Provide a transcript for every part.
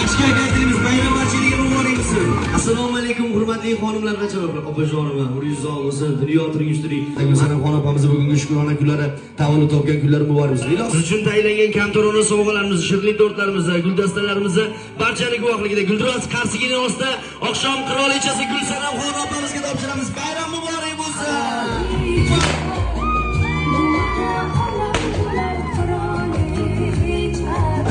Yaxshi kayfiyat tilaymiz. Bayram barchaga muborak bo'lsin. Assalomu alaykum, hurmatli xonimlar va janoblar. Opajonim, umringiz uzoq bo'lsin, dunyo turmush. Gulsanamxon opamizni bugungi shukrona kunlari, tavallud topgan kunlari muborak bo'lsin. Ilohim siz uchun tayinlangan kamtarona sovg'alarimizni, shirinlik tortlarimizni, guldastalarimizni barchani guvohligida guldiroz qarsigini ostida oqshom qirolichasi Gulsanamxon opamizga topshiramiz. Bayram muborak bo'lsin.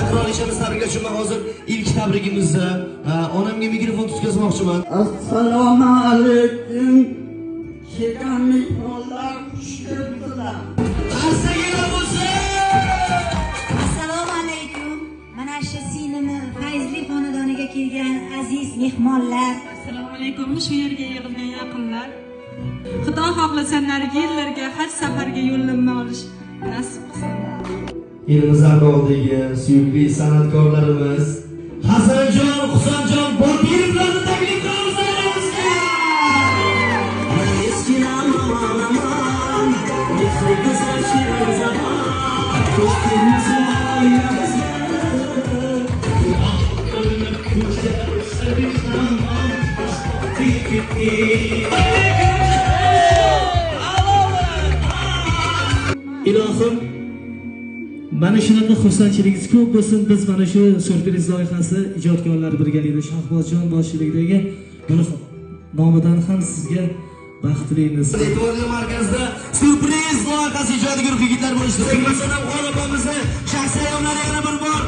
Qirolichamiz tabriklash uchun hozir ilk tabrigimizni onamga mikrofon tutkazmoqchiman. Assalomu alaykum. Kelgan mehmonlar, xush kelibsizlar. Qarsaklar bo'lsin. Assalomu alaykum. Mana shu singlimi Fayzli xonadoniga kelgan aziz mehmonlar. Assalomu alaykum, shu yerga yig'ilgan yaqinlar. Xudo xohlasa, narigi yillarga haj safariga yo'llanma olish nasib qilsin. Elimiz oldidagi suyukli san'atkorlarimiz Hasanjon, Husanjon Botirovlarni taklif qilamiz aramizga. Eskidan aman aman, mehri go'zal shirin zamon, ko'z bizga. Ko'rinib ko'cha zamon, Ilohim, mana shunaqa xursandchiligingiz ko'p bo'lsin. Biz mana shu syurpriz loyihasi ijodkorlari birgalikda Shahbozjon boshchiligidagi buni nomidan ham sizga baxt tilaymiz. E'tiborli markazda syurpriz loyihasi ijodiy guruh yigitlar bo'lishdi. Gulsanamxon opamizni shaxsiy ayomlari yana bir bor